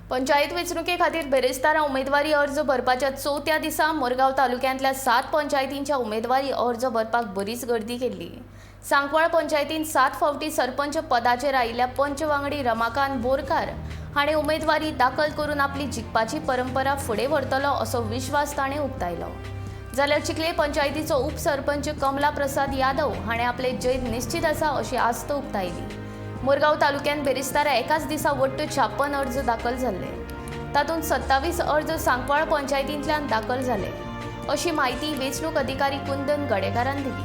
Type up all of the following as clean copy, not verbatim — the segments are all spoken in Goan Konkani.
पंचायत वेंचणुके खातीर बिरेस्तारा उमेदवारी अर्ज भरपाच्या चवथ्या दिसा मुरगांव तालुक्यांतल्या 7 पंचायतींच्या उमेदवारी अर्ज भरपाक बरीच गर्दी केल्ली. सांकवाळ पंचायतीन 7 फावटी सरपंच पदाचेर आयिल्ल्या पंच वांगडी रमाकांत बोरकार हाणें उमेदवारी दाखल करून आपली जिखपाची परंपरा फुडें व्हरतलो असो विश्वास ताणें उक्तायलो. जाल्यार चिखले पंचायतीचो उपसरपंच कमला प्रसाद यादव हाणें आपले जैत निश्चित आसा अशी आस्त उक्तायली. मुरगांव तालुक्यांत बिरेस्तारा एकाच दिसा वट्ट 56 अर्ज दाखल जाल्ले. तातूंत 27 अर्ज सांकवाळ पंचायतींतल्यान दाखल जाले अशी म्हायती वेंचणूक अधिकारी कुंदन गडेकारान दिली.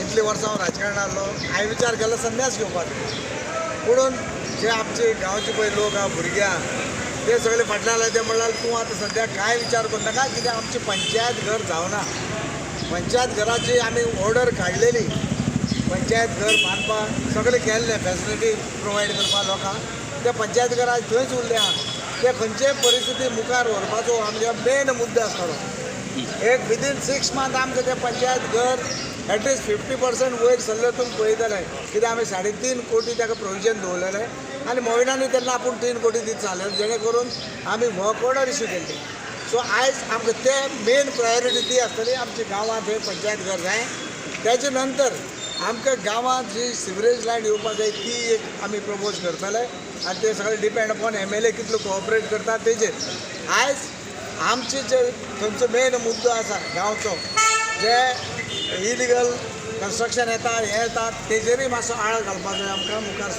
इतली वर्सां हांव राजकारणांत आसलो, हांवें विचार केलो संन्यास घेवपाचो. पुणून जे आमचे गांवचे पळय लोक आहा, भुरगे आहा, ते सगळे फाटल्यान आसले. ते म्हणल्यार तूं आतां सद्या कांय विचार करूं नाका, कित्याक आमचें पंचायत घर जावना. पंचायत घराची आमी ऑर्डर काडलेली, पंचायत घर बांदपाक सगळें केल्लें, फेसिलिटी प्रोवायड करपाक लोकांक. ते पंचायत घर आयज थंयच उरलें आहा. ते खंयचेय परिस्थिती मुखार व्हरपाचो आमचो मेन मुद्दो आसतलो. एक विदीन 6 मंथ आमकां तें पंचायत घर एटलिस्ट 50% वयर सरलें तुमी पळयतले, कित्याक आमी 3.5 कोटी ताका प्रोविजन दवरलेलें आनी मोविनानी तेन्ना आपूण 3 कोटी दित जाले, जेणे करून आमी वर्क ऑर्डर इश्यू केल्ली. सो आयज आमकां ते मेन प्रायोरिटी ती आसतली, आमच्या गांवांत हें पंचायत घर जाय. तेजे नंतर आमकां गांवांत जी सिवरेज लायन येवपाक जाय ती एक आमी प्रपोज करतले आनी ते सगळे डिपेंड अपॉन एमएलए कितलो कोऑपरेट करता तेजेर. आयज आमचे जे थंयचो मेन मुद्दो आसा गांवचो, जे इलिगल कन्स्ट्रक्शन येता, हें येता, तेजेरूय मातसो आळ घालपाक जाय आमकां मुखार.